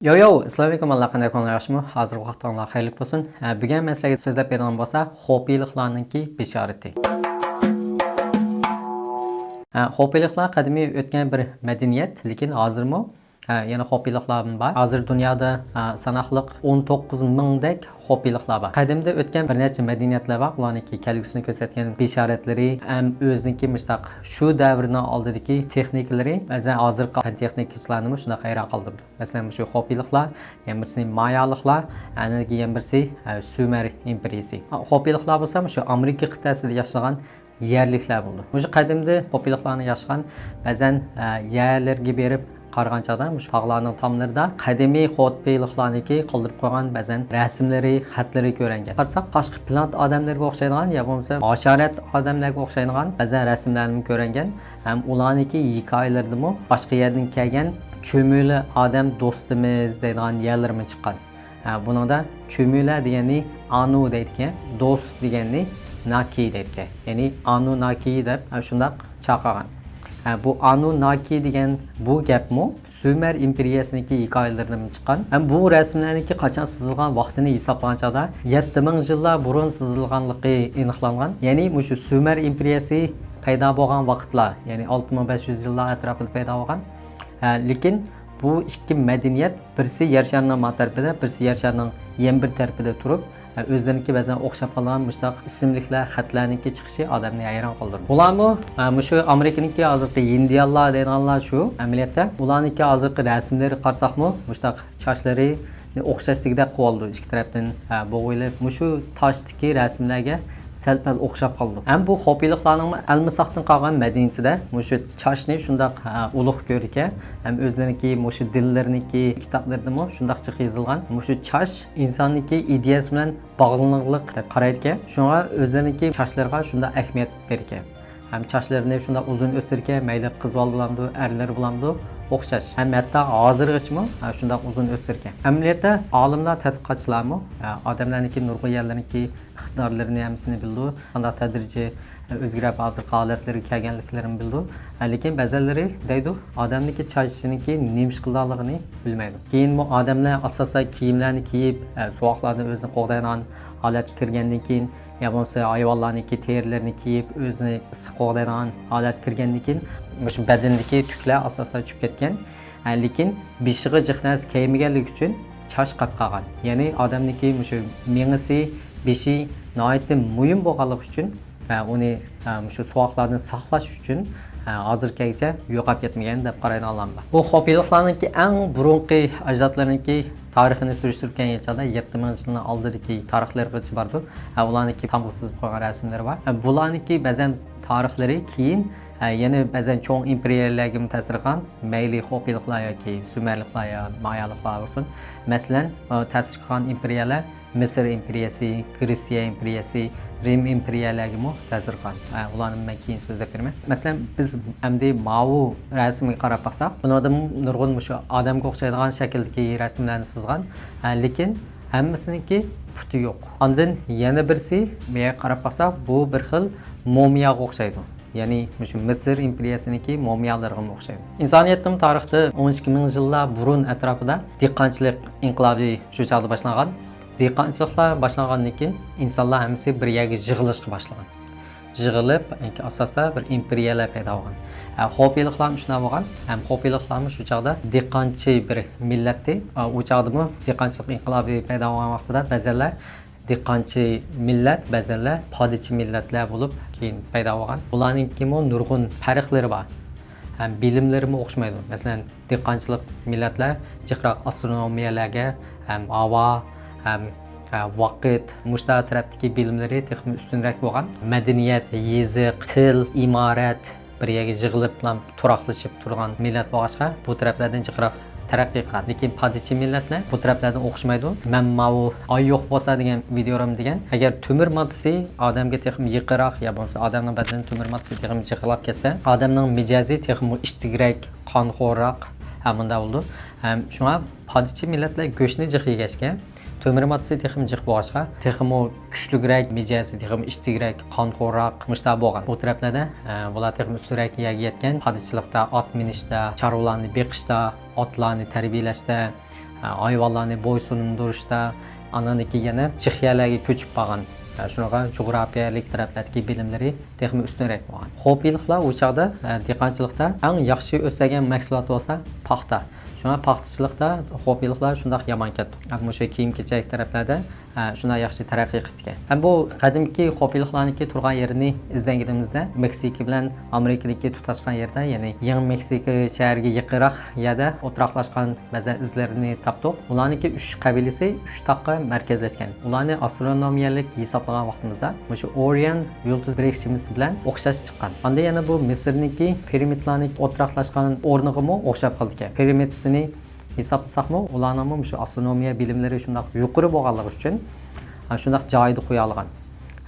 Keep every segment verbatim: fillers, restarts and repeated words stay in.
يو، يو، ئەسسالامۇ ئەلەيكۇم، ئاللا قانداق، كۆڭلۈڭلار ياخشىمۇ؟ ھازىرقى ۋاقىتتا كۆڭلۈڭلار خەيرلىك بولسۇن. ھە، بۈگۈن مەن سىلەرگە سۆزلەپ بېرىدىغان بولسا خوپىلىقلارنىڭكى بېشارىتى. ھە، خوپىلىقلار قەدىمىي ئۆتكەن بىر مەدەنىيەت، لېكىن ھازىرمۇ، ھە، يەنە خوپىلىقلار بار. ھازىر دۇنيادا، ھە، ساناقلىق ئون توققۇز مىڭدەك خوپىلىقلار بار. قەدىمدە ئۆتكەن بىر نەچچە مەدەنىيەتلەر بار. ئۇلارنىڭكى كەلگۈسىنى كۆرسەتكەن بېشارەتلىرى ھەم ئۆزىنىڭكى مۇشۇنداق شۇ دەۋرنىڭ ئالدىدىكى تېخنىكىلىرى، بەزەن ھازىرقى پەن تېخنىكىچىلارنىمۇ شۇنداق ھەيران قالدۇرىدۇ. مەسىلەن، مۇشۇ خوپىلىقلار، يەنە بىرسى مايالىقلار، ئەنە يەنە بىرسى، ئە، سۇمېر ئىمپېرىيىسى. خوپىلىقلار بولسا مۇشۇ ئامېرىكا قىتئەسىدە ياشىغان يەرلىكلەر بولىدۇ. مۇشۇ قەدىمدە خوپىلىقلارنى ياشىغان بەزەن، ئە، يەرلەرگە بېرىپ قارىغان چاغدا مۇشۇ تاغلارنىڭ تاملىرىدا قەدىمىي خوپىلىقلارنىڭكى قالدۇرۇپ قويغان بەزەن رەسىملىرى، خەتلىرى كۆرۈنگەن. قارىساق، باشقا پلانېت ئادەملىرىگە ئوخشايدىغان يا بولمىسا ھاشارات ئادەملەرگە ئوخشايدىغان بەزەن رەسىملەرنى كۆرۈنگەن. ھەم ئۇلارنىڭكى ھېكايىلىرىدىمۇ باشقا يەردىن كەلگەن چۆمۈلە ئادەم دوستىمىز دەيدىغان يەرلىرىمۇ چىققان. ھە، بۇنىڭدا چۆمۈلە دېگەننى ئانۇ دەيدىكەن، دوست دېگەننى ناكى دەيدىكەن. يەنى ئانۇناكى دەپ، ھە، شۇنداق چاقىرغان. ھە، بۇ ئانۇناكى دېگەن بۇ گەپمۇ سۇمېر ئىمپېرىيەسىنىڭكى ھېكايىلىرىدىن چىققان. ھەم بۇ رەسىملەرنىڭكى قاچان سىزىلغان ۋاقتىنى ھېسابلىغان چاغدا، يەتتە مىڭ يىللار بۇرۇن سىزىلغانلىقى ئېنىقلانغان. يەنى مۇشۇ سۇمېر ئىمپېرىيەسى پەيدا بولغان ۋاقىتلار، يەنى ئالتە مىڭ بەش يۈز يىللار ئەتراپىدا پەيدا بولغان. ھە، لېكىن بۇ ئىككى مەدەنىيەت بىرسى يەر شارىنىڭ ما تەرىپىدە، بىرسى يەر شارىنىڭ يەنە بىر تەرىپىدە تۇرۇپ، ھە، ئۆزلىرىنىڭكى بەزەن ئوخشاپ قالغان مۇشۇنداق ئىسىملىكلەر، خەتلەرنىڭكى چىقىشى ئادەمنى ھەيران قالدۇرىدۇ. بۇلارمۇ، ھە، مۇشۇ ئامېرىكىنىڭكى ھازىرقى ھىندىيانلار دەيدىغانلار شۇ ئەمەلىيەتتە. ئۇلارنىڭكى ھازىرقى رەسىملىرى قارىساقمۇ مۇشۇنداق چاچلىرى ئوخشاش دېگۈدەك قىلىۋالىدۇ، ئىككى تەرەپتىن، ھە، بوغۇۋېلىپ. مۇشۇ تاشتىكى رەسىملەرگە سەل-پەل ئوخشاپ قالىدۇ. ھەم بۇ خوپىلىقلارنىڭمۇ ئەلمىساقتىن قالغان مەدەنىيىتىدە مۇشۇ چاچنى شۇنداق، ھە، ئۇلۇغ كۆرىدىكەن. ھەم ئۆزلىرىنىڭكى مۇشۇ دىنلىرىنىڭكى كىتابلىرىدىمۇ شۇنداق جىق يېزىلغان. مۇشۇ چاچ ئىنساننىڭكى ئىدىيەسى بىلەن باغلىنىقلىق دەپ قارايدىكەن. شۇڭا ئۆزلىرىنىڭكى چاچلىرىغا شۇنداق ئەھمىيەت بېرىدىكەن. ھەم چاچلىرىنى شۇنداق ئۇزۇن ئۆستۈرگەن، مەيلى قىز بالا بولامدۇ، ئەرلەر بولامدۇ، ئوخشاش. ھەم ھەتتا ھازىرغىچىمۇ، ھە، شۇنداق ئۇزۇن ئۆستۈرگەن. ئەمەلىيەتتە ئالىملار، تەتقىقاتچىلارمۇ، ھە، ئادەملەرنىڭكى نۇرغۇن يەرلىرىنىڭكى ئىقتىدارلىرىنى ھەممىسىنى بىلىدۇ. قانداق تەدرىجىي، ھە، ئۆزگىرىپ ھازىرقى ھالەتلىرىگە كەلگەنلىكلىرىنى بىلىدۇ. ھە، لېكىن بەزەنلىرى دەيدۇ، ئادەمنىڭكى چاچىنىڭكى نېمە ئىش قىلىدىغانلىقىنى بىلمەيدۇ. كېيىنمۇ ئادەملەر ئاساسەن كىيىملەرنى كىيىپ، ھە، سوغۇقلاردىن ئۆزىنى قوغدايدىغان ھالەتكە كىرگەندىن كېيىن، يا بولمىسا ھايۋانلارنىڭكى تېرىلىرىنى كىيىپ، ئۆزىنى ئىسسىق قوغدايدىغان ھالەتكە كىرگەندىن كېيىن، مۇشۇ بەدىنىدىكى تۈكلەر ئاساسەن چۈشۈپ كەتكەن. ھە، لېكىن بېشىغا جىق نەرسە كىيمىگەنلىكى ئۈچۈن چاچ قاپقالغان. يەنى ئادەمنىڭكى مۇشۇ مېڭىسى، بېشى ناھايىتى مۇھىم بولغانلىقى ئۈچۈن، ھە، ئۇنى، ھە، مۇشۇ سوغۇقلاردىن ساقلاش ئۈچۈن، ھە، ھازىرغىچە يوقاپ كەتمىگەن دەپ قارايدىغانلار بار. بۇ خوپىلىقلارنىڭكى ئەڭ بۇرۇنقى ئەجدادلىرىنىڭكى تارىخىنى سۈرۈشتۈرۈپ كەلگەن چاغدا يەتتە مىڭ يىلنىڭ ئالدىدىكى تارىخلىرىغىچە باردۇ. ھە، ئۇلارنىڭكى تامغا سىزىپ قويغان رەسىملىرى بار. ھە، بۇلارنىڭكى بەزەن تارىخلىرى كېيىن، ھە، يەنە بەزەن چوڭ ئىمپېرىيەلەرگىمۇ تەسىر قىلغان، مەيلى خوپىلىقلار ياكى سۇمېرلىقلار يا مايالىقلار بولسۇن. مەسىلەن، ئۇ تەسىر قىلغان ئىمپېرىيەلەر مىسىر ئىمپېرىيەسى، گرېتسىيە ئىمپېرىيەسى، رىم ئىمپېرىيەلەرگىمۇ تەسىر قىلغان. ھە، ئۇلارنى مەن كېيىن سۆزلەپ بېرىمەن. مەسىلەن، بىز ئەمدى ماۋۇ رەسىمگە قاراپ باقساق، بۇنىڭدىمۇ نۇرغۇن مۇشۇ ئادەمگە ئوخشايدىغان شەكىلدىكى رەسىملەرنى سىزغان. ھە، لېكىن ھەممىسىنىڭكى پۇتى يوق. ئاندىن يەنە بىرسى، بۇ يەرگە قاراپ باقساق، بۇ بىر خىل مۇمىياغا ئوخشايدۇ. يەنى مۇشۇ مىسىر ئىمپېرىيەسىنىڭكى مۇمىيالىرىغىمۇ ئوخشايدۇ. ئىنسانىيەتنىڭ تارىخىدا ئون ئىككى مىڭ يىللار بۇرۇن ئەتراپىدا دېھقانچىلىق ئىنقىلابى شۇ چاغدا باشلانغان. دېھقانچىلىقلار باشلانغاندىن كېيىن ئىنسانلار ھەممىسى بىر يەرگە يىغىلىشقا باشلىغان. يىغىلىپ، ئاساستا بىر ئىمپېرىيەلەر پەيدا بولغان. ھە، خوپىلىقلارمۇ شۇنداق بولغان. ھەم خوپىلىقلارمۇ شۇ چاغدا دېھقانچى بىر مىللەتتى. ئۇ چاغدىمۇ دېھقانچىلىق ئىنقىلابى پەيدا بولغان ۋاقتىدا بەزەنلەر دېھقانچى مىللەت، بەزەنلەر پادىچى مىللەتلەر بولۇپ كېيىن پەيدا بولغان. بۇلارنىڭكىمۇ نۇرغۇن پەرقلىرى بار. ھەم بىلىملىرىمۇ ئوخشىمايدۇ. مەسىلەن، دېھقانچىلىق مىللەتلەر جىقراق ئاسترونومىيەلەرگە، ھەم ھاۋا، ھەم، ھە، ۋاقىت، مۇشۇنداق تەرەپتىكى بىلىملىرى تېخىمۇ ئۈستۈنرەك بولغان. مەدەنىيەت، يېزىق، تىل، ئىمارەت، بىر يەرگە يىغىلىپلا تۇراقلىشىپ تۇرغان مىللەت بولغاچقا، بۇ تەرەپلەردىن جىقراق تەرەققىي قىلغان. لېكىن پادىچى مىللەتلەر بۇ تەرەپلەردىن ئوخشىمايدۇ. مەن ماۋۇ ئاي يوق بولسا دېگەن ۋىدىيولىرىم دېگەن، ئەگەر تۆمۈر ماددىسى ئادەمگە تېخىمۇ يېقىنراق يا بولمىسا ئادەمنىڭ بەدىنىدە تۆمۈر ماددىسى تېخىمۇ جىقراق كەتسە، ئادەمنىڭ مىجەزى تېخىمۇ ئىتتىكرەك، قانخورراق، ھە، مۇنداق بولىدۇ. ھەم شۇڭا پادىچى مىللەتلەر گۆشنى جىق يېگەچكە، تۆمۈر ماددىسى تېخىمۇ جىق بولغاچقا، تېخىمۇ كۈچلۈكرەك، مىجەزى تېخىمۇ ئىتتىكرەك، قانخورراق، مۇشۇنداق بولغان. بۇ تەرەپلەردە، ئە، بۇلار تېخىمۇ ئۈستۈنرەك يەرگە يەتكەن. پادىچىلىقتا، ئات مىنىشتا، چارۋىلارنى بېقىشتا، ئاتلارنى تەربىيەلەشتە، ھايۋانلارنى بويسۇندۇرۇشتا، ئاندىن كېيىن يەنە چىخىيەلەرگە كۆچۈپ بارغان. شۇنىڭغا جۇغراپىيەلىك تەرەپلەردىكى بىلىملىرى تېخىمۇ ئۈستۈنرەك بولغان. خوپىيلىقلار ئۇ چاغدا دېھقانچىلىقتا ئەڭ ياخشى ئۆسىدىغان مەھسۇلات بولسا پاختا. شۇڭا پاختىچىلىقتا خوپىيلىقلار شۇنداق يامان كەتتى. مۇشۇ كىيىم-كېچەك تەرەپلەردە شۇنداق ياخشى تەرەققىي قىلىپتىكەن. ھەم بۇ قەدىمكى خوپىيلىقلارنىڭكى تۇرغان يېرىنى ئىزدەنگىنىمىزدە، مېكسىكا بىلەن ئامېرىكىدىكى تۇتاشقان يەردە، يەنى يېڭى مېكسىكا شەھىرىگە يېقىنراق يەردە ئولتۇراقلاشقان بەزى ئىزلىرىنى تاپتۇق. ئۇلارنىڭكى ئۈچ قەبىلىسى ئۈچ تاغقا مەركەزلەشكەن. ئۇلارنى ئاسترونومىيەلىك ھېسابلىغان ۋاقتىمىزدا مۇشۇ ئورىيون يۇلتۇز بىرىكچىمىسى بىلەن ئوخشاش چىققان. ئاندىن يەنە بۇ مىسىرنىڭكى پىرامىدلارنىڭ ئولتۇراقلاشقان ئورنىغىمۇ ئوخشاپ قالىدىكەن. پىرامىدىسىنى ھېسابلىساقمۇ، ئۇلارنىڭمۇ مۇشۇ ئاسترونومىيە بىلىملىرى شۇنداق يۇقىرى بولغانلىقى ئۈچۈن، ھە، شۇنداق جايىدا قويالىغان.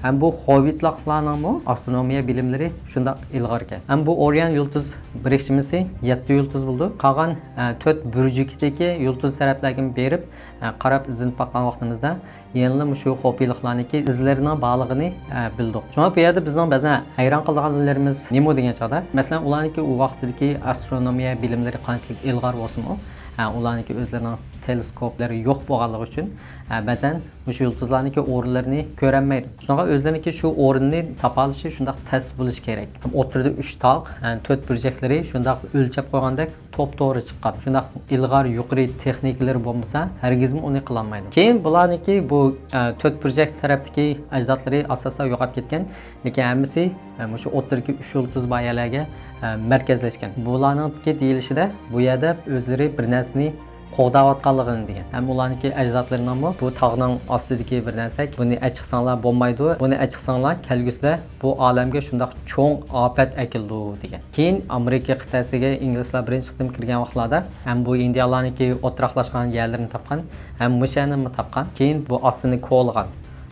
ھەم بۇ خوۋىتلىقلارنىڭمۇ ئاسترونومىيە بىلىملىرى شۇنداق ئىلغار ئىكەن. ھەم بۇ ئورىيون يۇلتۇز بىرىكچىمىسى يەتتە يۇلتۇز بولىدۇ. قالغان، ئە، تۆت بۇرجىكىدىكى يۇلتۇز تەرەپلەرگە بېرىپ، ئە، قاراپ ئىزدىنىپ باققان ۋاقتىمىزدا، يەنىلا مۇشۇ خوپىيلىقلارنىڭكى ئىزلىرىنىڭ بارلىقىنى، ئە، بىلدۇق. شۇڭا بۇ يەردە بىزنىڭ بەزەن ھەيران قالىدىغانلىرىمىز نېمە دېگەن چاغدا، مەسىلەن، ئۇلارنىڭكى ئۇ ۋاقتىدىكى ئاسترونومىيە بىلىملىرى قانچىلىك ئىلغار بولسىمۇ، ئە، ئۇلارنىڭكى ئۆزلىرىنىڭ تېلېسكوپلىرى يوق بولغانلىقى ئۈچۈن، ئە، بەزەن مۇشۇ يۇلتۇزلارنىڭكى ئورۇنلىرىنى كۆرەلمەيدۇ. شۇنىڭغا ئۆزلىرىنىڭكى شۇ ئورۇننى تاپالىشى شۇنداق تەس بولۇشى كېرەك. ئوتتۇرىدا ئۈچ تاغ، ئە، تۆت بۇرجەكلىرى شۇنداق ئۆلچەپ قويغاندەك توپتوغرا چىققان. شۇنداق ئىلغار يۇقىرى تېخنىكىلىرى بولمىسا، ھەرگىزمۇ ئۇنى قىلالمايدۇ. كېيىن بۇلارنىڭكى بۇ، ئە، تۆت بۇرجەك تەرەپتىكى ئەجدادلىرى ئاساسەن يوقاپ كەتكەن. لېكىن ھەممىسى، ئە، مۇشۇ ئوتتۇرىدىكى ئۈچ يۇلتۇز بار يەرلەرگە، ئە، مەركەزلەشكەن. بۇلارنىڭكى دېيىلىشىدە بۇ يەردە ئۆزلىرى بىر نەرسىنى قوغداۋاتقانلىقىنى دېگەن. ھەم ئۇلارنىڭكى ئەجدادلىرىنىڭمۇ بۇ تاغنىڭ ئاستىدىكى بىر نەرسە، بۇنى ئەچىقساڭلار بولمايدۇ، بۇنى ئەچىقساڭلار كەلگۈسىدە بۇ ئالەمگە شۇنداق چوڭ ئاپەت ئەكېلىدۇ دېگەن. كېيىن ئامېرىكا قىتئەسىگە ئىنگلىزلار بىرىنچى قېتىم كىرگەن ۋاقىتلاردا ھەم بۇ ئىندىيانلارنىڭكى ئولتۇراقلاشقان يەرلىرىنى تاپقان، ھەم مۇشۇ يەرنىمۇ تاپقان. كېيىن بۇ ئاستىنى كولىغان.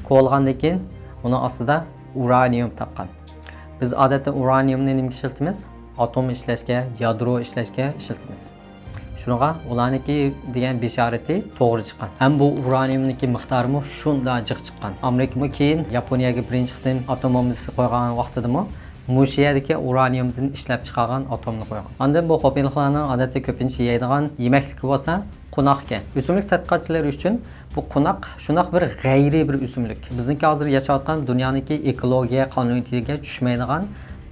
كولىغاندىن كېيىن ئۇنىڭ ئاستىدا ئۇرانىيۇم تاپقان. بىز ئادەتتە ئۇرانىيۇمنى نېمىگە ئىشلىتىمىز؟ ئاتوم ئىشلەشكە، يادرو ئىشلەشكە ئىشلىتىمىز. شۇنىڭغا ئۇلارنىڭكى دېگەن بېشارىتى توغرا چىققان. ھەم بۇ ئۇرانىيۇمنىڭكى مىقدارىمۇ شۇنداق جىق چىققان. ئامېرىكىمۇ كېيىن ياپونىيەگە بىرىنچى قېتىم ئاتوم بومبىسى قويغان ۋاقتىدىمۇ مۇشۇ يەردىكى ئۇرانىيۇمدىن ئىشلەپ چىقارغان ئاتومنى قويغان. ئاندىن بۇ خوپىيلىقلارنىڭ ئادەتتە كۆپىنچە يەيدىغان يېمەكلىكى بولسا قوناق ئىكەن. ئۆسۈملۈك تەتقىقاتچىلىرى ئۈچۈن بۇ قوناق شۇنداق بىر غەيرىي بىر ئۆسۈملۈك. بىزنىڭكى ھازىر ياشاۋاتقان دۇنيانىڭكى ئېكولوگىيە قانۇنىيىتىگە چۈشمەيدىغان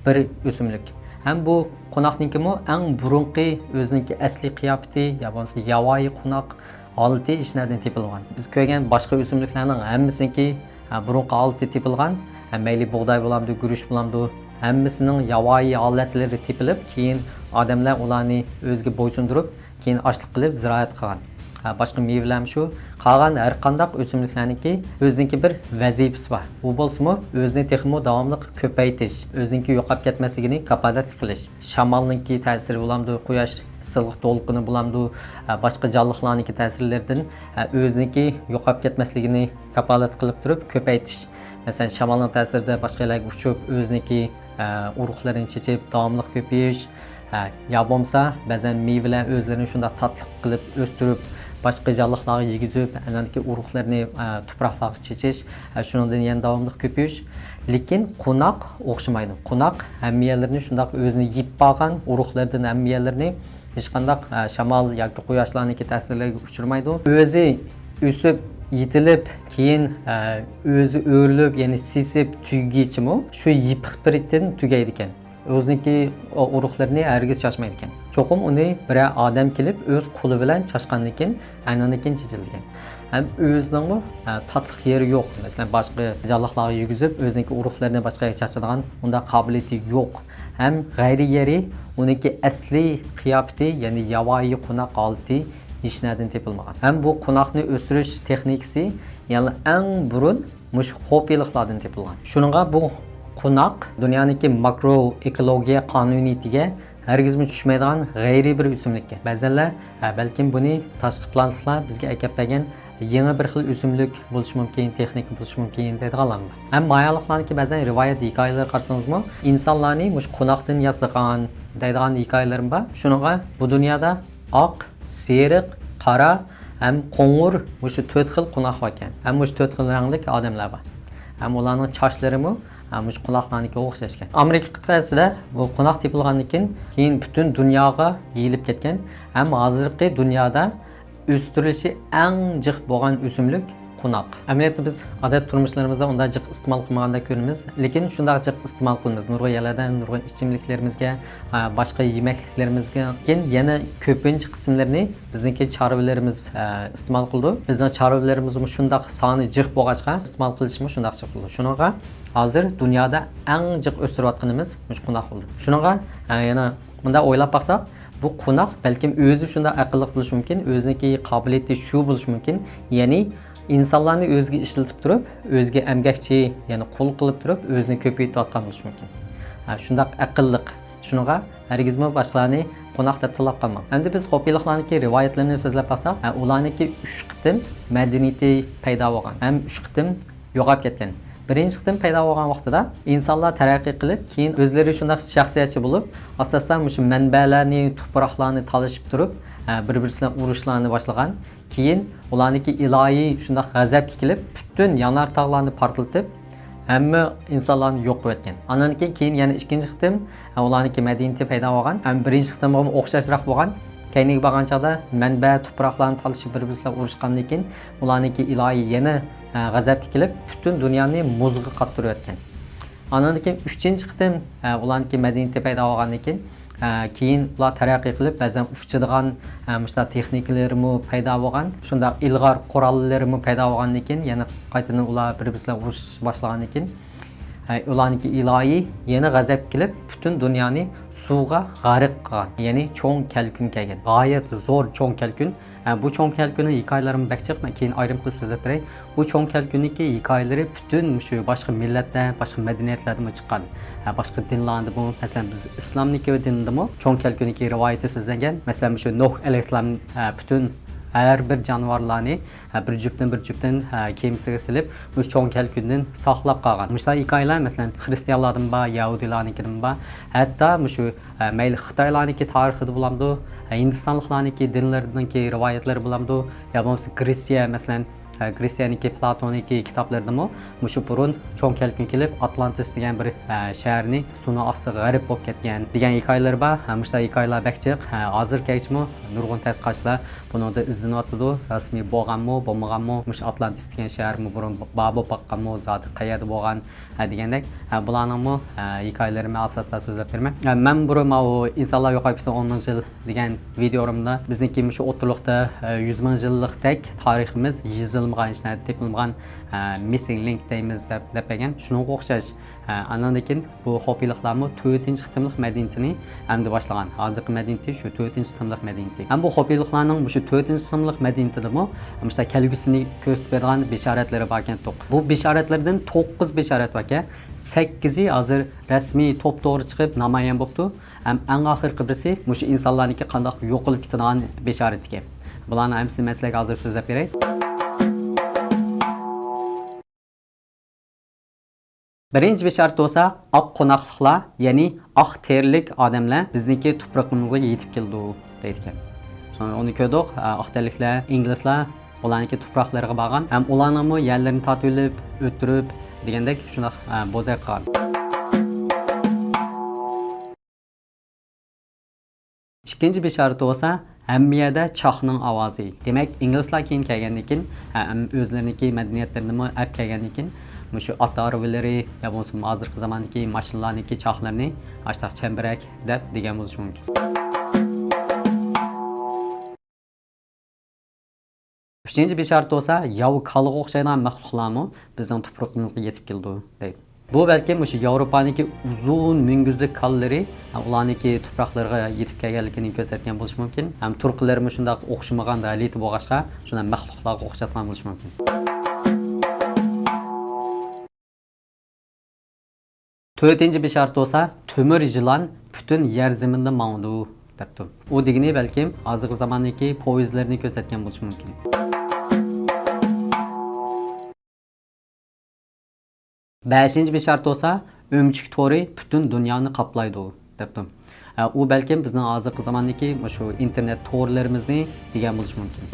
بىر ئۆسۈملۈك. ھەم بۇ قوناقنىڭكىمۇ ئەڭ بۇرۇنقى ئۆزىنىڭكى ئەسلىي قىياپىتى يا بولمىسا ياۋايى قوناق ھالىتى ھېچ نەدىن تېپىلغان. بىز كۆرگەن باشقا ئۆسۈملۈكلەرنىڭ ھەممىسىنىڭكى، ھە، بۇرۇنقى ھالىتى تېپىلغان. ھە، مەيلى بۇغداي بولامدۇ، گۈرۈچ بولامدۇ، ھەممىسىنىڭ ياۋايى ھالەتلىرى تېپىلىپ، كېيىن ئادەملەر ئۇلارنى ئۆزىگە بويسۇندۇرۇپ، كېيىن ئاشلىق قىلىپ زىرائەت قىلغان. ھە، باشقا مېۋىلەرمۇ شۇ. قالغان ھەر قانداق ئۆسۈملۈكلەرنىڭكى ئۆزىنىڭكى بىر ۋەزىپىسى بار. ئۇ بولسىمۇ ئۆزىنى تېخىمۇ داۋاملىق كۆپەيتىش، ئۆزىنىڭكى يوقاپ كەتمەسلىكىنى كاپالەتلىك قىلىش. شامالنىڭكى تەسىرى بولامدۇ، قۇياش ئىسسىقلىق دولقۇنى بولامدۇ، ھە، باشقا جانلىقلارنىڭكى تەسىرلىرىدىن، ھە، ئۆزىنىڭكى يوقاپ كەتمەسلىكىنى كاپالەت قىلىپ تۇرۇپ كۆپەيتىش. مەسىلەن، شامالنىڭ تەسىرىدە باشقا يەرلەرگە ئۇچۇپ، ئۆزىنىڭكى، ئە، ئۇرۇقلىرىنى چېچىپ، داۋاملىق كۆپىيىش، ئە، يا بولمىسا، بەزەن مېۋىلەر ئۆزلىرىنى شۇنداق تاتلىق قىلىپ ئۆستۈرۈپ، باشقا جانلىقلارغا يېگۈزۈپ، ئەنەنكى ئۇرۇقلىرىنى، ئە، تۇپراقلارغا چېچىش، ئە، شۇنىڭدىن يەنە داۋاملىق كۆپىيىش. لېكىن قوناق ئوخشىمايدۇ. قوناق ھەممە يەرلىرىنى شۇنداق ئۆزىنى يېيىپ بارغان ئۇرۇقلىرىدىن ھەممە يەرلىرىنى ھېچقانداق، ئە، شامال ياكى قۇياشلارنىڭكى تەسىرلىرىگە ئۇچرىمايدۇ. ئۆزى ئۆسۈپ، يېتىلىپ، كېيىن، ئە، ئۆزى ئۆرۈلۈپ، يەنى سېسىپ تۈگىگىچىمۇ شۇ يېپىق بىرىكتىن تۈگەيدىكەن. ئۆزىنىڭكى ئۇرۇقلىرىنى ھەرگىز چاچمايدىكەن. چوقۇم ئۇنى بىرەر ئادەم كېلىپ ئۆز قولى بىلەن چاچقاندىن كېيىن، ئاندىن كېيىن چېچىلىدىكەن. ھەم ئۆزىنىڭمۇ، ئە، تاتلىق يېرى يوق. مەسىلەن، باشقا جانلىقلارغا يېگۈزۈپ، ئۆزىنىڭكى ئۇرۇقلىرىنى باشقا يەرگە چاچىدىغان ئۇنداق قابىلىيىتى يوق. ھەم غەيرىي يېرى ئۇنىڭكى ئەسلىي قىياپىتى، يەنى ياۋايى قوناق ھالىتى ھېچنەدىن تېپىلمىغان. ھەم بۇ قوناقنى ئۆستۈرۈش تېخنىكىسى يەنى ئەڭ بۇرۇن مۇشۇ خوپىيلىقلاردىن تېپىلغان. شۇنىڭغا بۇ قوناق دۇنيانىڭكى ماكرو ئېكولوگىيە قانۇنىيىتىگە ھەرگىزمۇ چۈشمەيدىغان غەيرىي بىر ئۆسۈملۈككەن. بەزەنلەر، ھە، بەلكىم بۇنى تاشقى پلانېتلار بىزگە ئەكەپ بەرگەن يېڭى بىر خىل ئۆسۈملۈك بولۇشى مۇمكىن، تېخنىكا بولۇشى مۇمكىن دەيدىغانلارمۇ بار. ھەم مايالىقلارنىڭكى بەزەن رىۋايەت ھېكايىلىرى قارىسىڭىزمۇ، ئىنسانلارنى مۇشۇ قوناقتىن ياسىغان دەيدىغان ھېكايىلىرىمۇ بار. شۇنىڭغا بۇ دۇنيادا ئاق، سېرىق، قارا ھەم قوڭۇر مۇشۇ تۆت خىل قوناق باركەن. ھەم مۇشۇ تۆت خىل رەڭلىك ئادەملەر بار. ھەم ئۇلارنىڭ چاچلىرىمۇ، ھە، مۇشۇ قوناقلارنىڭكىگە ئوخشاشكەن. ئامېرىكا قىتئەسىدە بۇ قوناق تېپىلغاندىن كېيىن، كېيىن پۈتۈن دۇنياغا يېيىلىپ كەتكەن. ھەم ھازىرقى دۇنيادا ئۆستۈرۈلۈشى ئەڭ جىق بولغان ئۆسۈملۈك قوناق. ئەمەلىيەتتە بىز ئادەتتە تۇرمۇشلىرىمىزدا ئۇنداق جىق ئىستېمال قىلمىغاندەك كۆرۈنىمىز، لېكىن شۇنداق جىق ئىستېمال قىلىمىز. نۇرغۇن يەرلەردە نۇرغۇن ئىچىملىكلىرىمىزگە، ئە، باشقا يېمەكلىكلىرىمىزگە، لېكىن يەنە كۆپىنچە قىسىملىرىنى بىزنىڭكى چارۋىلىرىمىز، ئە، ئىستېمال قىلىدۇ. بىزنىڭ چارۋىلىرىمىزمۇ شۇنداق سانى جىق بولغاچقا، ئىستېمال قىلىشمۇ شۇنداق جىق بولىدۇ. شۇنىڭغا ھازىر دۇنيادا ئەڭ جىق ئۆستۈرۈۋاتقىنىمىز مۇشۇ قوناق بولىدۇ. شۇنىڭغا، ئە، يەنە مۇنداق ئويلاپ باقساق، بۇ قوناق بەلكىم ئۆزى شۇنداق ئەقىللىق بولۇشى مۇمكىن، ئۆزىنىڭكى قابىلىيىتى شۇ بولۇشى مۇمكىن. يەنى ئىنسانلارنى ئۆزىگە ئىشلىتىپ تۇرۇپ، ئۆزىگە ئەمگەكچى، يەنى قۇل قىلىپ تۇرۇپ، ئۆزىنى كۆپىيتىۋاتقان بولۇشى مۇمكىن. ھە، شۇنداق ئەقىللىق. شۇنىڭغا ھەرگىزمۇ باشقىلارنى قوناق دەپ تىللاپ قالماڭ. ئەمدى بىز خوپىيلىقلارنىڭكى رىۋايەتلىرىنى سۆزلەپ باقساق، ھە، ئۇلارنىڭكى ئۈچ قېتىم مەدەنىيىتى پەيدا بولغان ھەم ئۈچ قېتىم يوغاپ كەتكەن. بىرىنچى قېتىم پەيدا بولغان ۋاقتىدا ئىنسانلار تەرەققىي قىلىپ، كېيىن ئۆزلىرى شۇنداق شەخسىيەتچى بولۇپ، ئاستا-ئاستا مۇشۇ مەنبەلەرنى، تۇپراقلارنى تالىشىپ تۇرۇپ، ھە، بىر-بىرسى بىلەن ئۇرۇشلارنى باشلىغان. كېيىن ئۇلارنىڭكى ئىلاھىي شۇنداق غەزەپكە كېلىپ، پۈتۈن يانار تاغلارنى پارتلىتىپ، ھەممە ئىنسانلارنى يوق قىلىۋەتكەن. ئاندىن كېيىن، كېيىن يەنە ئىككىنچى قېتىم، ھە، ئۇلارنىڭكى مەدەنىيىتى پەيدا بولغان. ھەم بىرىنچى قېتىمغىمۇ ئوخشاشراق بولغان. كەينىگە بارغان چاغدا مەنبە تۇپراقلارنى تالىشىپ، بىر-بىرسى بىلەن ئۇرۇشقاندىن كېيىن، ئۇلارنىڭكى ئىلاھى يەنە، ھە، غەزەپكە كېلىپ، پۈتۈن دۇنيانى مۇزغا قاتتۇرۇۋەتكەن. ئاندىن كېيىن ئۈچىنچى قېتىم، ھە، ئۇلارنىڭكى مەدەنىيىتى پەيدا بولغاندىن كېيىن، ھە، كېيىن ئۇلار تەرەققىي قىلىپ، بەزەن ئۇچىدىغان، ھە، مۇشۇنداق تېخنىكىلىرىمۇ پەيدا بولغان، شۇنداق ئىلغار قوراللىرىمۇ پەيدا بولغاندىن كېيىن، يەنە قايتىدىن ئۇلار بىر-بىرسى بىلەن ئۇرۇشۇش باشلىغاندىن كېيىن، ھە، ئۇلارنىڭكى ئىلاھى يەنە غەزەپكە كېلىپ، پۈتۈن دۇنيانى سۇغا غەرق قىلغان، يەنى چوڭ كەلكۈن كەلگەن. غايەت زور چوڭ كەلكۈن. ھە، بۇ چوڭ كەلكۈننىڭ ھېكايىلىرىمۇ بەك جىق، مەن كېيىن ئايرىم قىلىپ سۆزلەپ بېرەي. بۇ چوڭ كەلكۈننىڭكى ھېكايىلىرى پۈتۈن مۇشۇ باشقا مىللەتلەر، باشقا مەدەنىيەتلەردىمۇ چىققان. ھە، باشقا دىنلاردىمۇ، مەسىلەن، بىز ئىسلامنىڭكى دىنىدىمۇ چوڭ كەلكۈننىڭكى رىۋايىتى سۆزلەنگەن. مەسىلەن، مۇشۇ نۇھ ئەلەيھىسسالام، ھە، پۈتۈن ھەر بىر جانىۋارلارنى، ھە، بىر جۈپتىن بىر جۈپتىن، ھە، كېمىسىگە سېلىپ، مۇشۇ چوڭ كەلكۈندىن ساقلاپ قالغان. مۇشۇنداق ھېكايىلەر، مەسىلەن، خرىستىيانلاردىمۇ بار، يەھۇدىيلارنىڭكىدىمۇ بار. ھەتتا مۇشۇ ئە، مەيلى خىتايلارنىڭكى تارىخىدا بولامدۇ، ئە، ھىندىستانلىقلارنىڭكى دىنلىرىنىڭكى رىۋايەتلىرى بولامدۇ، يا بولمىسا گرېتسىيە، مەسىلەن، ئە، گرېتسىيەنىڭكى پلاتوننىڭكى كىتابلىرىدىمۇ مۇشۇ بۇرۇن چوڭ كەلكۈن كېلىپ، ئاتلانتىس دېگەن بىر، ئە، شەھەرنى سۇنىڭ ئاستىغا غەرق بولۇپ كەتكەن دېگەن ھېكايىلىرى بار. ھە، مۇشۇنداق ھېكايىلەر بەك جىق. ھە، ھازىرغىچىمۇ نۇرغۇن تەتقىقاتچىلار بۇنىڭدا ئىزدىنىۋاتىدۇ. رەسمىي بولغانمۇ، بولمىغانمۇ، مۇشۇ ئاتلانتىس دېگەن شەھەرمۇ بۇرۇن بار بولۇپ باققانمۇ، زادى قەيەردە بولغان، ھە، دېگەندەك، ھە، بۇلارنىڭمۇ، ھە، ھېكايىلىرىنى مەن ئاستا-ئاستا سۆزلەپ بېرىمەن. ھە، مەن بۇرۇن ماۋۇ ئىنسانلار يوقاپ كېتىدۇ ئون مىڭ يىل دېگەن ۋىدىيولىرىمدا بىزنىڭكى مۇشۇ ئوتتۇرىلىقتا، ھە، يۈز مىڭ يىللىقتەك تارىخىمىز يېزىلمىغان، ھېچ نەدە تېپىلمىغان، ھە، مىسسىڭ لىنك دەيمىز دەپ، دەپ بەرگەن. شۇنىڭغا ئوخشاش. ھە، ئاندىن كېيىن بۇ خوپىيلىقلارمۇ تۆتىنچى قېتىملىق مەدەنىيىتىنى ئەمدى باشلىغان. ھازىرقى مەدەنىيىتى شۇ تۆتىنچى قېتىملىق مەدەنىيىتى. ھەم بۇ خوپىيلىقلارنىڭ مۇشۇ تۆتىنچى قېتىملىق مەدەنىيىتىدىمۇ مۇشۇنداق كەلگۈسىنى كۆرسىتىپ بېرىدىغان بېشارەتلىرى باركەن. بۇ بېشارەتلەردىن توققۇز بېشارەت باركەن. سەككىزى ھازىر رەسمىي توپتوغرا چىقىپ نامايان بوپتۇ. ھەم ئەڭ ئاخىرقى بىرسى مۇشۇ ئىنسانلارنىڭكى قانداق يوقىلىپ كېتىدىغان بېشارىتىكەن. بۇلارنىڭ ھەممىسىنى مەن سىلەرگە ھازىر سۆزلەپ بېرەي. بىرىنچى بېشارەت بولسا، ئاق قوناقلىقلار، يەنى ئاق تېرىلىك ئادەملەر بىزنىڭكى تۇپرىقىمىزغا يېتىپ كېلىدۇ، دەيدىكەن. سوڭرا ئۇنى كۆردۇق، ئاق تەنلىكلەر، ئىنگلىزلار ئۇلارنىڭكى تۇپراقلىرىغا بارغان ھەم ئۇلارنىڭمۇ يەرلىرىنى تارتىۋېلىپ، ئۆلتۈرۈپ دېگەندەك شۇنداق بوزەك قىلغان. ئىككىنچى بېشارىتى بولسا، ھەممە يەردە چاقنىڭ ئاۋازى. دېمەك، ئىنگلىزلار كېيىن كەلگەندىن كېيىن، ھە، ھەم ئۆزلىرىنىڭكى مەدەنىيەتلىرىنىمۇ ئەپ كەلگەندىن كېيىن، مۇشۇ ئات ھارۋىلىرى يا بولمىسا ھازىرقى زاماندىكى ماشىنىلارنىڭكى چاقلىرىنى ئاشتاق چەمبىرەك دەپ دېگەن بولۇشى مۇمكىن. ئۈچىنچى بېشارەت بولسا، ياۋا كالىغا ئوخشايدىغان مەخلۇقلارمۇ بىزنىڭ تۇپرىقىمىزغا يېتىپ كېلىدۇ، دەيدۇ. بۇ بەلكىم مۇشۇ ياۋروپانىڭكى ئۇزۇن مۈڭگۈزلۈك كالىلىرى، ئۇلارنىڭكى تۇپراقلىرىغا يېتىپ كەلگەنلىكىنى كۆرسەتكەن بولۇشى مۇمكىن. ھەم تۇرقىلىرىمۇ شۇنداق ئوخشىمىغان غەلىتە بولغاچقا، شۇنداق مەخلۇقلارغا ئوخشاتقان بولۇشى مۇمكىن. تۆتىنچى بېشارەت بولسا، تۆمۈر يىلان پۈتۈن يەر زېمىندا ماڭىدۇ، دەپتۇ. ئۇ دېگىنى بەلكىم ھازىرقى زاماندىكى پويىزلىرىنى كۆرسەتكەن بولۇشى مۇمكىن. بەشىنچى بېشارەت بولسا، ئۆمۈچۈك تورى پۈتۈن دۇنيانى قاپلايدۇ، دەپتۇ. ئە، ئۇ بەلكىم بىزنىڭ ھازىرقى زاماندىكى مۇشۇ ئىنتېرنېت تورلىرىمىزنى دېگەن بولۇشى مۇمكىن.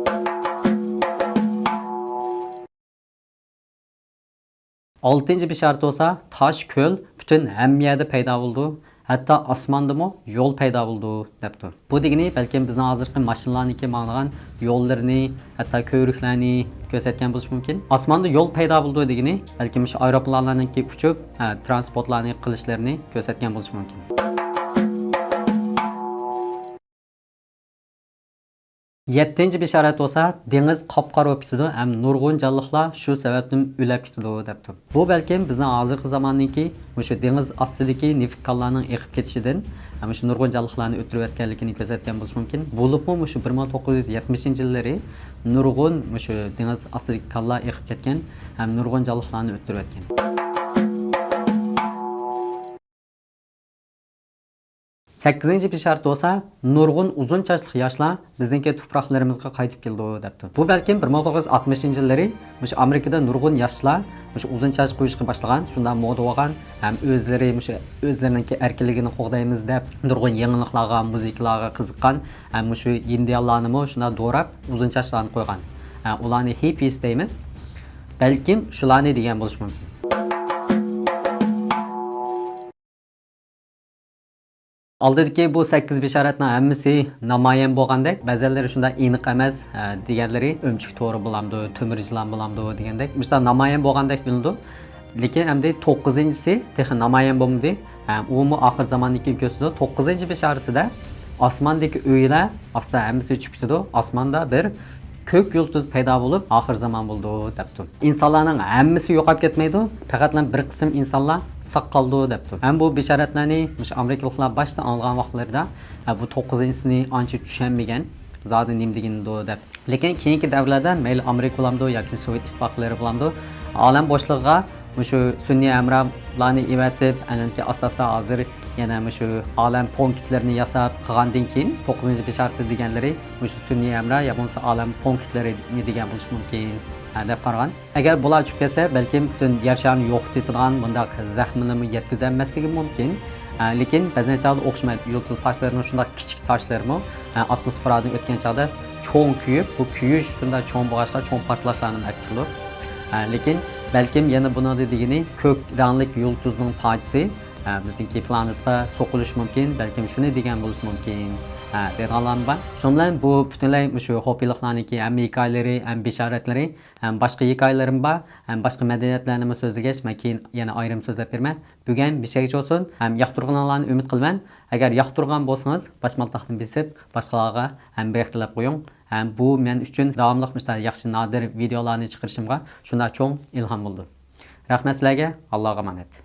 ئالتىنچى بېشارەت بولسا، تاش كۆل پۈتۈن ھەممە يەردە پەيدا بولىدۇ. ھەتتا ئاسماندىمۇ يول پەيدا بولىدۇ، دەپتۇ. بۇ دېگىنى بەلكىم بىزنىڭ ھازىرقى ماشىنىلارنىڭكى ماڭىدىغان يوللىرىنى، ھەتتا كۆۋرۈكلەرنى كۆرسەتكەن بولۇشى مۇمكىن. ئاسماندا يول پەيدا بولىدۇ دېگىنى بەلكىم شۇ ئايروپىلانلارنىڭكى ئۇچۇپ، ھە، تىرانسپورتلارنى قىلىشلىرىنى كۆرسەتكەن بولۇشى مۇمكىن. يەتتىنچى بېشارەت بولسا، دېڭىز قاپقارا بولۇپ كېتىدۇ ھەم نۇرغۇن جانلىقلار شۇ سەۋەبتىن ئۆلەپ كېتىدۇ، دەپتۇ. بۇ بەلكىم بىزنىڭ ھازىرقى زاماننىڭكى مۇشۇ دېڭىز ئاستىدىكى نېفىت كانلارنىڭ ئېقىپ كېتىشىدىن ھەم مۇشۇ نۇرغۇن جانلىقلارنى ئۆلتۈرۈۋەتكەنلىكىنى كۆرسەتكەن بولۇشى مۇمكىن. بولۇپمۇ مۇشۇ بىر مىڭ توققۇز يۈز يەتمىشىنچى يىللىرى نۇرغۇن مۇشۇ دېڭىز ئاستىدىكى كانلار ئېقىپ كەتكەن ھەم نۇرغۇن جانلىقلارنى ئۆلتۈرۈۋەتكەن. سەككىزىنچى بېشارەت بولسا، نۇرغۇن ئۇزۇن چاچلىق ياشلار بىزنىڭكى تۇپراقلىرىمىزغا قايتىپ كېلىدۇ، دەپتۇ. بۇ بەلكىم بىر مىڭ توققۇز يۈز ئاتمىشىنچى يىللىرى مۇشۇ ئامېرىكىدا نۇرغۇن ياشلار مۇشۇ ئۇزۇن چاچ قويۇشقا باشلىغان، شۇنداق مودا بولغان ھەم ئۆزلىرى مۇشۇ ئۆزلىرىنىڭكى ئەركىنلىكىنى قوغدايمىز دەپ نۇرغۇن يېڭىلىقلارغا، مۇزىكىلارغا قىزىققان ھەم مۇشۇ ھىندىيانلارنىمۇ شۇنداق دوراپ ئۇزۇن چاچلارنى قويغان. ھە، ئۇلارنى ھىپپىس دەيمىز. بەلكىم شۇلارنى دېگەن بولۇشى مۇمكىن. ئالدىدىكى بۇ سەككىز بېشارەتنىڭ ھەممىسى نامايان بولغاندەك، بەزەنلىرى شۇنداق ئېنىق ئەمەس، ھە، دېگەنلىرى ئۆمۈچۈك تورى بولامدۇ، تۆمۈر يىلان بولامدۇ دېگەندەك، مۇشۇنداق نامايان بولغاندەك بىلىنىدۇ. لېكىن ئەمدى توققۇزىنچىسى تېخى نامايان بولمىدى. ھە، ئۇمۇ ئاخىر زاماننى كېيىن كۆرسىتىدۇ. توققۇزىنچى بېشارىتىدە ئاسماندىكى ئۆيلەر ئاستا ھەممىسى چۈشۈپ كېتىدۇ. ئاسماندا بىر كۆك يۇلتۇز پەيدا بولۇپ، ئاخىر زامان بولىدۇ، دەپتۇ. ئىنسانلارنىڭ ھەممىسى يوقاپ كەتمەيدۇ، پەقەتلا بىر قىسىم ئىنسانلار ساق قالىدۇ، دەپتۇ. ھەم بۇ بېشارەتلەرنى مۇشۇ ئامېرىكىلىقلار باشتا ئاڭلىغان ۋاقىتلىرىدا، ھە، بۇ توققۇزىنچىسىنى ئانچە چۈشەنمىگەن، زادى نېمە دېگىنىدۇ، دەپ. لېكىن كېيىنكى دەۋرلەردە مەيلى ئامېرىكا بولامدۇ ياكى سوۋېت ئىتتىپاقلىرى بولامدۇ، ئالەم بوشلۇقىغا مۇشۇ سۈنئىي ھەمراھلارنى ئەۋەتىپ، ئەنەكى ئاساستا ھازىر يەنە مۇشۇ ئالەم پونكىتلىرىنى ياساپ قىلغاندىن كېيىن، توققۇزىنچى بېشارىتى دېگەنلىرى مۇشۇ سۈنئىي ھەمراھ يا بولمىسا ئالەم پونكىتلىرىنى دېگەن بولۇشى مۇمكىن، ھە، دەپ قارىغان. ئەگەر بۇلار چۈشۈپ كەتسە، بەلكىم پۈتۈن يەر شارىنى يوقىتىۋېتىدىغان مۇنداق زەخمىنىمۇ يەتكۈزەلمەسلىكى مۇمكىن. ھە، لېكىن بەزەن چاغدا ئوخشىمايدۇ. يۇلتۇز پارچىلىرىنىڭ شۇنداق كىچىك تاشلىرىمۇ، ھە، ئاتموسفېرادىن ئۆتكەن چاغدا چوڭ كۆيۈپ، بۇ كۆيۈش شۇنداق چوڭ بولغاچقا، چوڭ پارتلاشلارنى ئەكېلىدۇ. ھە، لېكىن بەلكىم يەنە بۇنىڭدا دېگىنى كۆك رەڭلىك يۇلتۇزنىڭ پارچىسى، ھە، بىزنىڭكى پلانېتقا سوقۇلۇشى مۇمكىن، بەلكىم شۇنى دېگەن بولۇشى مۇمكىن، ھە، دەيدىغانلارمۇ بار. شۇنىڭ بىلەن بۇ پۈتۈنلەي مۇشۇ خوپىيلىقلارنىڭكى ھەم ھېكايىلىرى، ھەم بېشارەتلىرى، ھەم باشقا ھېكايىلىرىم بار، ھەم باشقا مەدەنىيەتلەرنىمۇ سۆزلىگەچ، مەن كېيىن يەنە ئايرىم سۆزلەپ بېرىمەن. بۈگۈن مۇشۇ يەرگىچە بولسۇن، ھەم ياقتۇرغىنىڭلارنى ئۈمىد قىلىمەن. ئەگەر ياقتۇرغان بولسىڭىز، باشمالتاقنى بېسىپ، باشقىلارغا ھەم بىر قېلىپ قويۇڭ. ھەم بۇ مەن ئۈچۈن داۋاملىق مۇشۇنداق ياخشى نادىر ۋىدېئولارنى چىقىرىشىمغا شۇنداق چوڭ ئىلھام بولىدۇ. رەھمەت سىلەرگە، ئاللاغا ئامانەت.